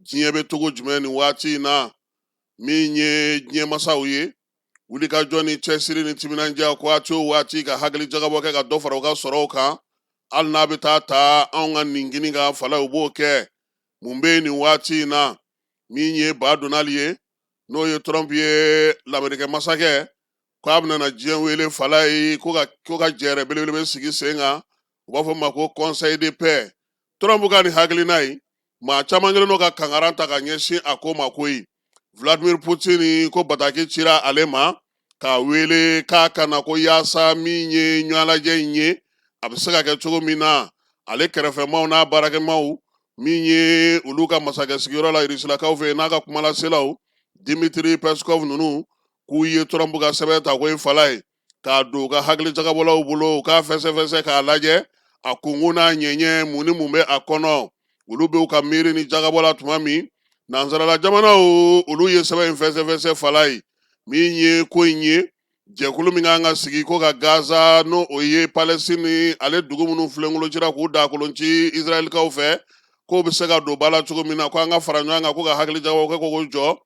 Diɲɛ bɛ cogo jumɛn nin waati in na? Min ye diɲɛ masaw ye, wulikajɔ ni cɛsiri ni timinandiya, ko waati o waati ka hakili jagabɔ kɛ ka dɔ fara u ka sɔrɔw kan, hali n'a bɛ taa ta anw ka ninkini kan fala, u b'o kɛ. Mun bɛ yen nin waati in na? Min ye ba Donald ye, n'o ye Trump ye, Lamerikɛ masakɛ, k'a bɛna na diɲɛ wele fala ye ko ka jɛrɛ belebele bɛ sigi sen kan, u b'a fɔ ma ko Conseil de paix. Trump ka nin hakilina ye, maa caman kɛlen don ka kankaran ta ka ɲɛsin a ko ma koyi. Vladimir Putin ko bataki cira ale ma k'a wele k'a ka na, ko yaasa min ye ɲɔgɔnlajɛ in ye, a bɛ se ka kɛ cogo min na, ale kɛrɛfɛmaw n'a baarakɛmaw min ye olu ka masakɛ sigiyɔrɔ la Irisilakaw fɛ yen, n'a ka kumalaselaw Dimitri Peskov ninnu, k'u ye Trump ka sɛbɛn ta ko ye fala ye k'a don u ka hakili jagabɔlaw bolo, u k'a fɛsɛfɛsɛ k'a lajɛ a kunkun n'a ɲɛɲɛ, mun ni mun bɛ a kɔnɔ. Olu bɛ u ka miiri ni jagabɔ la tuma min, nansarala jamanaw, olu ye sɛbɛn in fɛsɛfɛsɛ fala ye. Min ye ko in ye, jɛkulu min kan ka sigi ko ka Gaza, n'o o ye Palestine, ale dugu minnu filenkolon cira k'u dakolon ci Israɛlikaw fɛ, k'o bɛ se ka don ba la cogo min na, ko an ka fara ɲɔgɔn kan ko ka hakili jagabɔ kɛ k'o jɔ.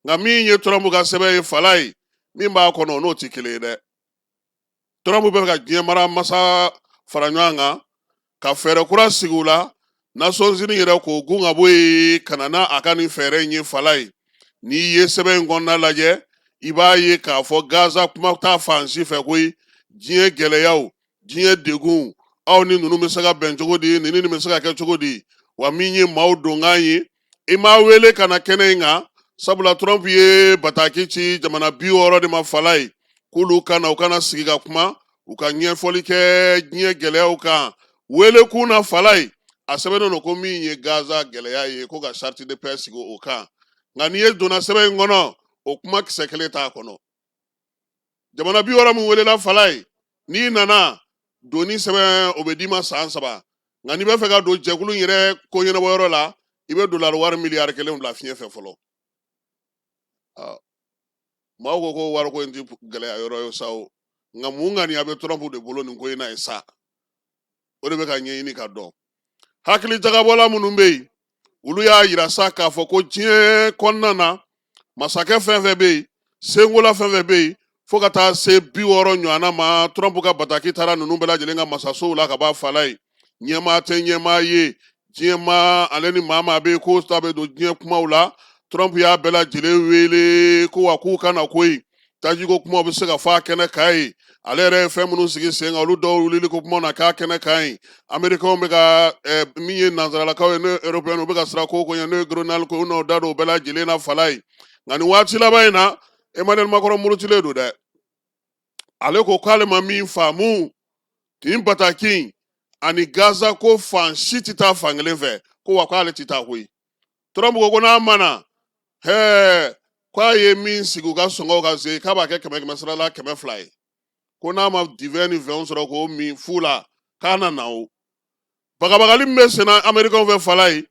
Nka min ye Trump ka sɛbɛn ye fala ye, min b'a kɔnɔ, n'o tɛ kelen ye dɛ. Trump bɛ ka diɲɛ mara masa fara ɲɔgɔn kan ka fɛɛrɛ kura sigi u la, Nations Unies yɛrɛ k'o gun ka bɔ yen ka na n'a ka nin fɛɛrɛ in ye fala ye. N'i ye sɛbɛn in kɔnɔna lajɛ, i b'a ye k'a fɔ Gaza kuma t'a fan si fɛ koyi. Diɲɛ gɛlɛyaw, diɲɛ degun, aw ni ninnu bɛ se ka bɛn cogo di? Nin ni nin bɛ se ka kɛ cogo di? Wa min ye maaw donkan ye, i m'a wele ka na kɛnɛ in kan, sabula Trump ye bataki ci jamana 60 de ma fala ye, k'olu ka na, u kana sigi ka kuma, u ka ɲɛfɔli kɛ diɲɛ gɛlɛyaw kan. Wele kun na fala ye, a sɛbɛnnen don ko min ye Gaza gɛlɛya ye, ko ka charte de paix sigi o kan. Nka n'i ye donna sɛbɛn in kɔnɔ, o kuma kisɛ kelen t'a kɔnɔ. Jamana 60 min welela fala ye, n'i nana donni sɛbɛn, o bɛ d'i ma san 3. Nka n'i b'a fɛ ka don jɛkulu in yɛrɛ ko ɲɛnabɔyɔrɔ la, i bɛ dolari wari miliyari 1 bila fiɲɛ fɛ fɔlɔ. Maaw ko ko wariko in ti gɛlɛya yɔrɔ ye sa o, nka mun ŋaniya bɛ Trump de bolo nin ko in na ye sa, o de bɛ ka ɲɛɲini ka dɔn. Hakili jagabɔla minnu bɛ yen, olu y'a yira sa k'a fɔ ko diɲɛ kɔnɔna na, masakɛ fɛn fɛn bɛ yen, senkola fɛn fɛn bɛ yen, fo ka taa se 60 ɲɔgɔnna ma, Trump ka bataki taara ninnu bɛɛ lajɛlen ka masasow la ka ban fala ye. Ɲɛmaa tɛ ɲɛmaa ye, diɲɛ maa ale ni maa maa bɛ yen k'o ta bɛ don diɲɛ kumaw la, Trump y'a bɛɛ lajɛlen wele ko wa k'u ka na koyi. Tajiko kumaw bɛ se ka fɔ a kɛnɛ kan yen, ale yɛrɛ ye fɛn minnu sigi sen kan, olu dɔw wulili ko kumaw na k'a kɛnɛ kan yen. Amerikɛnw bɛ ka min ye nansaralakaw ye, n'o ye européen, u bɛ ka siran ko o ko ɲɛ, n'o ye Groenland ko, u n'o da don o bɛɛ lajɛlen na fala ye. Nka nin waati laban in na, Emmanuel Macron murutilen don dɛ. Ale ko k'ale ma min faamu, nin bataki in ani Gaza ko fan si tɛ taa fan kelen fɛ, ko wa k'ale tɛ taa koyi. Trump ko ko n'a ma na hɛɛ, k'a ye min sigi u ka sɔngɔw ka se, k'a b'a kɛ kɛmɛ kɛmɛ sara la 200 ye, ko n'a ma divin ni fɛnw sɔrɔ k'o min fu la, k'a na na. O bagabagali min bɛ senna Amerikɛnw fɛ fala ye,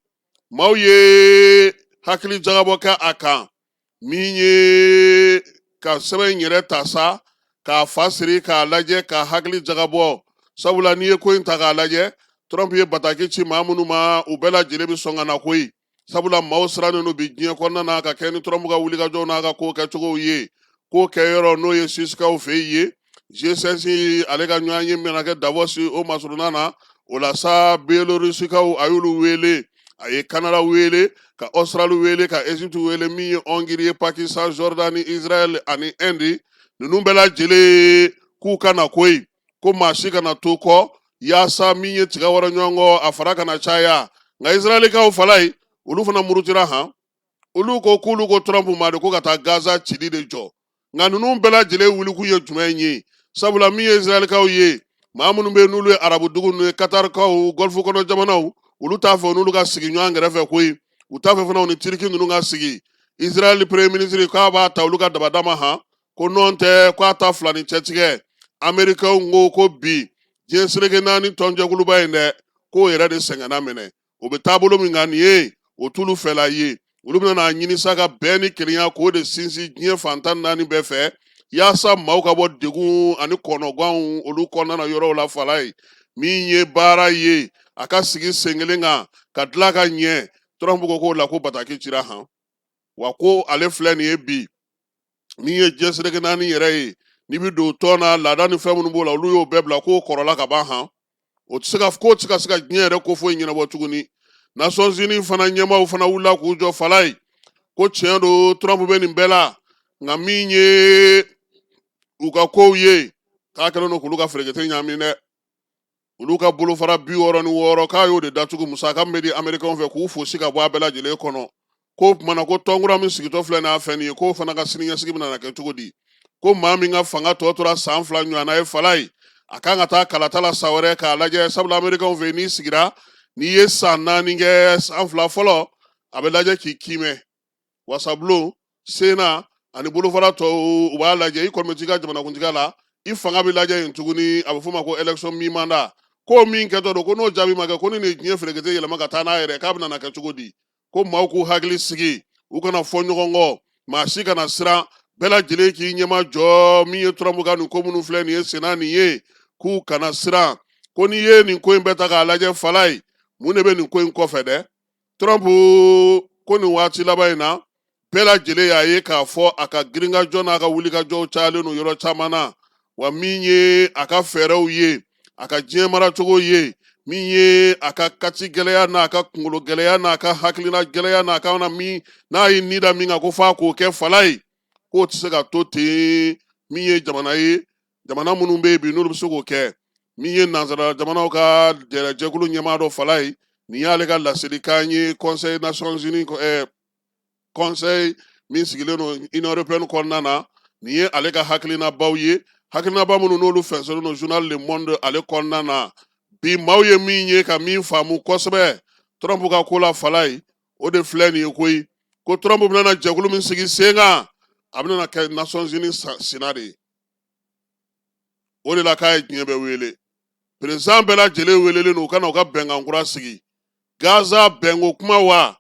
maaw ye hakili jagabɔ kɛ a kan. Min ye ka sɛbɛn in yɛrɛ ta sa k'a fa siri k'a lajɛ k'a hakili jagabɔ, sabula n'i ye ko in ta k'a lajɛ, Trump ye bataki ci maa minnu ma, u bɛɛ lajɛlen bɛ sɔn ka na koyi, sabula maaw sirannen don bi diɲɛ kɔnɔna na ka kɛ ni Trump ka wulikajɔw n'a ka ko kɛcogow ye. Ko kɛyɔrɔ, n'o ye Suissekaw fɛ yen ye, G5 ale ka ɲɔgɔn ye mana kɛ Davos o masurunna na, o la sa Biélorusikaw, a y'olu wele, a ye Canada wele, ka Australie wele, ka Égypte wele, min ye Hongrie ye, Pakistan, Jordanie, Israël ani Inde, ninnu bɛɛ lajɛlen k'u ka na koyi, ko maa si kana to kɔ, yaasa min ye tiga wɔrɔ ɲɔgɔn kɔ, a fara kana caya. Nka Israɛlikaw fala ye, olu fana murutira han. Olu ko k'olu ko Trump ma de ko ka taa Gaza cili de jɔ. Nka ninnu bɛɛ lajɛlen wulikun ye jumɛn ye? Sabula min ye Israɛlikaw ye, maa minnu bɛ yen n'olu ye arabu dugu ninnu ye, Katarikaw, Gɔlifu kɔnɔ jamanaw, olu t'a fɛ n'olu ka sigi ɲɔgɔn kɛrɛfɛ koyi. U t'a fɛ fana u ni Tiriki ninnu ka sigi. Israɛl premier ministre k'a b'a ta olu ka dabada ma han, ko nɔn tɛ k'a ta fila ni cɛtigɛ. Amerikɛnw ko ko bi diɲɛ seleke naani tɔnjɛkuluba in dɛ, k'o yɛrɛ de sɛgɛnna minɛ, o bɛ taabolo min kan nin ye, o t'olu fɛla ye. Olu bɛna n'a ɲini sa ka bɛn ni kelenya k'o de sinsin diɲɛ fan 14 bɛɛ fɛ, yaasa maaw ka bɔ degun ani kɔnɔganw olu kɔnɔna na yɔrɔw la fala ye. Min ye baara ye, a ka sigi sen kelen kan ka tila ka ɲɛ. Trump ko k'o la ko bataki cira han, wa ko ale filɛ nin ye bi, min ye diɲɛ seleke naani yɛrɛ ye, n'i bɛ don tɔn na, laada ni fɛn minnu b'o la, olu y'o bɛɛ bila k'o kɔrɔla ka ban han. O tɛ se ka k'o tɛ se ka se ka diɲɛ yɛrɛ ko foyi ɲɛnabɔ tuguni. Nations Unies fana ɲɛmaaw fana wulila k'u jɔ fala ye ko tiɲɛ don, Trump bɛ nin bɛɛ la, nka min ye u ka kow ye, k'a kɛlen don k'olu ka ferekete ɲaami dɛ. Olu ka bolofara 66, k'a y'o de datugu, musaka min bɛ di amerikɛnw fɛ k'u fosi ka bɔ a bɛɛ lajɛlen kɔnɔ. K'o tuma na ko tɔnkura min sigitɔ filɛ n'a fɛn nin ye, k'o fana ka siniɲɛsigi bɛna na kɛ cogo di? Ko maa min ka fanga tɔ tora san 2 ɲɔgɔnna ye fala ye, a kan ka taa kalata la san wɛrɛ k'a lajɛ, sabula amerikɛnw fɛ, n'i sigira, n'i ye san 4 kɛ, san 2 fɔlɔ a bɛ lajɛ k'i kiimɛ, wasabulon, sena ani bolofara tɔw, u b'a lajɛ i kɔni bɛ t'i ka jamanakuntigiya la, i fanga bɛ lajɛ yen tuguni, a bɛ f'o ma ko élection mi-mandat. Ko min kɛtɔ don, ko n'o jaabi ma kɛ, ko ni nin diɲɛ ferekete yɛlɛma ka taa n'a yɛrɛ, k'a bɛna na kɛ cogo di? Ko maaw k'u hakili sigi, u kana fɔ ɲɔgɔn kɔ, maa si kana siran, bɛɛ lajɛlen k'i ɲɛma jɔ. Min ye Trump ka nin ko minnu filɛ nin ye senna nin ye, k'u kana siran. Ko n'i ye nin ko in bɛɛ ta k'a lajɛ fala ye, mun de bɛ nin ko in kɔfɛ dɛ? Trump ko nin waati laban in na, bɛɛ lajɛlen y'a ye k'a fɔ a ka girinkajɔ n'a ka wulikajɔw cayalen don yɔrɔ caman na, wa min ye a ka fɛɛrɛw ye, a ka diɲɛ maracogo ye, min ye a ka kati gɛlɛya n'a ka kunkolo gɛlɛya n'a ka hakilina gɛlɛya n'a ka na min n'a ye ni da min kan ko f'a k'o kɛ fala ye, k'o tɛ se ka to ten. Min ye jamana ye, jamana minnu bɛ yen bi n'olu bɛ se k'o kɛ, min ye nansara jamanaw ka jɛkulu ɲɛmaa dɔ fala ye, nin y'ale ka laselikan ye Conseil Nations Unies, conseil min sigilen don Union européenne kɔnɔna na. Nin ye ale ka hakilinabaw ye, hakilinaba minnu n'olu fɛnsɛnnen don journal Le Monde ale kɔnɔna na bi. Maaw ye min ye ka min faamu kosɛbɛ Trump ka ko la fala ye, o de filɛ nin ye koyi, ko Trump bɛna jɛkulu min sigi sen kan, a bɛna kɛ Nations Unies sina de ye. O de la k'a ye diɲɛ bɛɛ wele, président bɛɛ lajɛlen welelen don u ka na u ka bɛnkan kura sigi. Gaza bɛnko kuma wa,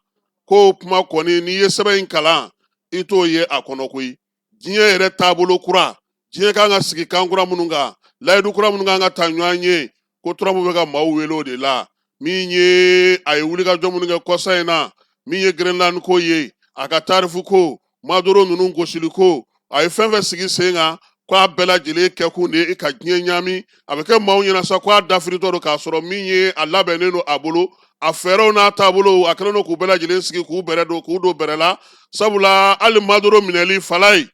k'o kuma kɔni, n'i ye sɛbɛn in kalan, i t'o ye a kɔnɔ koyi. Diɲɛ yɛrɛ taabolo kura, diɲɛ kan ka sigi kan kura minnu kan, layidu kura minnu kan ka ta ɲɔgɔn ye, ko Trump bɛ ka maaw wele o de la. Min ye a ye wulikajɔ minnu kɛ kɔsa in na, min ye Greenland ko ye, a ka tarifu ko, Maduro ninnu gosili ko, a ye fɛn fɛn sigi sen kan, k'a bɛɛ lajɛlen kɛkun de ye ka diɲɛ ɲaami. A bɛ kɛ maaw ɲɛna sa ko a dafiritɔ don, k'a sɔrɔ min ye a labɛnnen don a bolo, a fɛɛrɛw n'a taabolo, a kɛlen don k'u bɛɛ lajɛlen sigi k'u bɛrɛ don, k'u don bɛrɛ la. Sabula hali Maduro minɛli fala ye,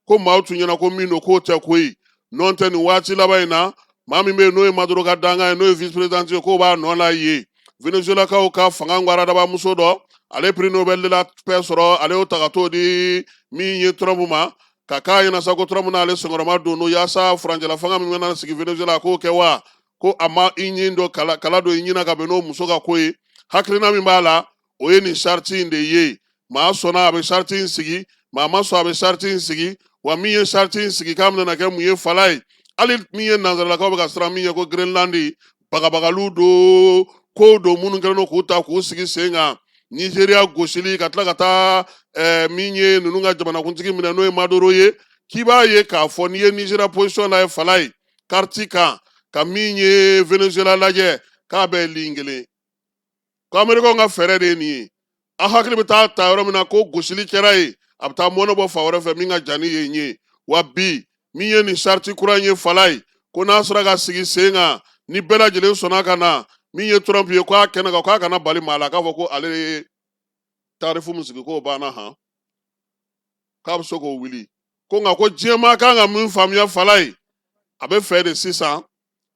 ko maaw tun ɲɛna ko min don, k'o tɛ koyi. Nɔ tɛ nin waati laban in na, maa min bɛ yen n'o ye Maduro ka dankan ye, n'o ye vice président ye, k'o b'a nɔ la yen. Venezuelakaw ka fanga ŋwaradabamuso dɔ, ale prix Nobel de la paix sɔrɔ, ale y'o ta ka t'o di min ye Trump ma, ka k'a ɲɛna sa ko Trump n'ale senkɔrɔma don n'o yaasa furancɛla fanga min bɛna sigi Venezuela, k'o kɛ wa ko a ma i ɲin dɔ kala kala don i ɲin na ka bɛn n'o muso ka ko ye. Hakilina min b'a la, o ye nin sariti in de ye. Maa sɔnna, a bɛ sariti in sigi, maa ma sɔn, a bɛ sariti in sigi. Wa min ye sariti in sigi, k'a bɛna kɛ mun ye fala ye? Hali min ye nansaralakaw bɛ ka siran min ye, ko Greenland bagabagaliw don, kow don minnu kɛlen don k'u ta k'u sigi sen kan, Nigeria gosili, ka tila ka taa min ye ninnu ka jamanakuntigi minɛ, n'o ye Maduro ye, k'i b'a ye k'a fɔ n'i ye Nigeria position lajɛ fala ye carte kan, ka min ye Venezuela lajɛ, k'a bɛɛ ye ligne kelen. Ko amerikɛnw ka fɛɛrɛ de ye nin ye. A hakili bɛ taa ta yɔrɔ min na ko gosili kɛra yen, a bɛ taa mɔnɛ bɔ fan wɛrɛ fɛ min ka jan ni yen ye. Wa bi min ye nin sariti kura in ye fala ye, ko n'a sera ka sigi sen kan, ni bɛɛ lajɛlen sɔnna ka na, min ye Trump ye, k'a kɛnɛ kan, k'a kana bali maa la k'a fɔ ko ale ye tarifu min sigi k'o banna han, k'a bɛ se k'o wuli. Ko nka ko diɲɛmaa kan ka min faamuya fala ye, a bɛ fɛ de sisan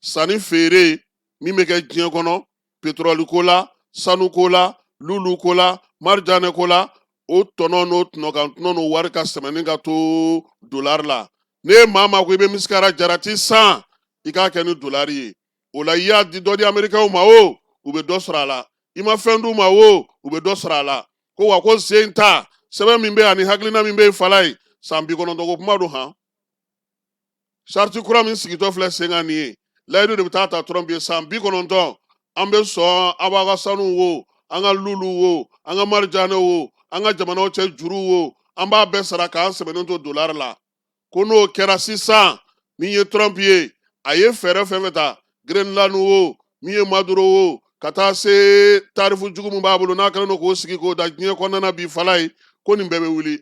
sanni feere min bɛ kɛ diɲɛ kɔnɔ, petrɔli ko la, sanu ko la, lulu ko la, marijanɛ ko la, o tɔnɔ n'o tɔnɔ kan tɔnɔ n'o wari ka sɛmɛni ka to dolari la. Ne ye maa ma ko i bɛ misikara jarati san, i k'a kɛ ni dolari ye. O la i y'a di dɔ di amerikɛnw ma o, u bɛ dɔ sɔrɔ a la. I ma fɛn d'u ma o, u bɛ dɔ sɔrɔ a la. Ko wa ko sen ta sɛbɛn min bɛ ani hakilina min bɛ yen fala ye, san 90 ko kuma don han. Sariti kura min sigitɔ filɛ sen kan nin ye, layidu de bɛ taa ta Trump ye san 90, an bɛ sɔn aw b'a ka sanu wo, an ka lulu wo, an ka marijanɛ wo, an ka jamanaw cɛ juru wo, an b'a bɛɛ sara k'an sɛbɛnnen to dolari la. Ko n'o kɛra sisan, min ye Trump ye, a ye fɛɛrɛ fɛn fɛn ta, Greenland wo, min ye Maduro wo, Ka taa se tarifu jugu min b'a bolo, n'a kɛlen don k'o sigi k'o da diɲɛ kɔnɔna na bi, fala ye ko nin bɛɛ bɛ wuli.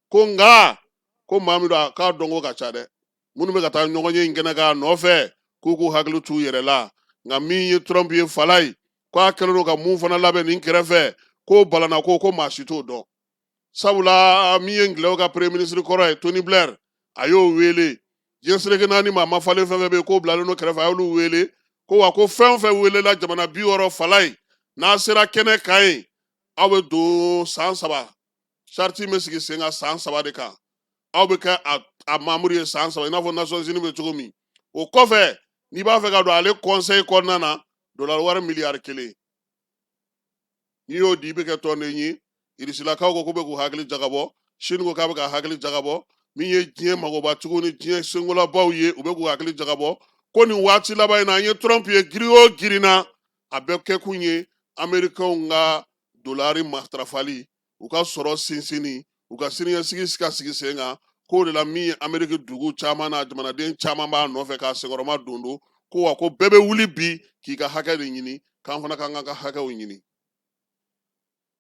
Ko nka ko maa min don, a k'a dɔnko ka ca dɛ. Minnu bɛ ka taa ɲɔgɔnye in kɛnɛ k'a nɔfɛ, k'u k'u hakili t'u yɛrɛ la. Nka min ye Trump ye, fala ye ko a kɛlen don ka mun fana labɛn nin kɛrɛfɛ, k'o balana ko maa si t'o dɔn. Sabula min ye Ngilɛw ka premier ministre kɔrɔ ye, Tony Blair, a y'o wele. Diɲɛ seleke naani maa mafalen fɛn fɛn bɛ yen, k'o bilalen don kɛrɛfɛ, a y'olu wele. Ko wa ko fɛn o fɛn welela, jamana 60, fala ye, n'a sera kɛnɛ kan yen, aw bɛ don san 3. Charte bɛ sigi sen kan san 3 de kan. Aw bɛ kɛ a membre ye san 3, i n'a fɔ Nations Unies bɛ cogo min. O kɔfɛ, n'i b'a fɛ ka don ale conseil kɔnɔna na, dolari wari miliyari 1, n'i y'o di, i bɛ kɛ tɔnden ye. Irisilakaw ko k'u bɛ k'u hakili jagabɔ, Sini ko k'a bɛ ka hakili jagabɔ. Min ye diɲɛ magobatigiw ni diɲɛ senkolabaw ye, u bɛ k'u hakili jagabɔ ko nin waati laban in na, an ye Trump ye giri o girin na, a bɛɛ kɛkun ye Amerikɛnw ka dolari matarafali, u ka sɔrɔ sinsinni, u ka siniɲɛsigi ka sigi sen kan. K'o de la, min ye Ameriki dugu caman na, jamanaden caman b'a nɔfɛ k'a senkɔrɔma don. Ko wa ko bɛɛ bɛ wuli bi k'i ka hakɛ de ɲini, k'an fana k'an ka hakɛw ɲini.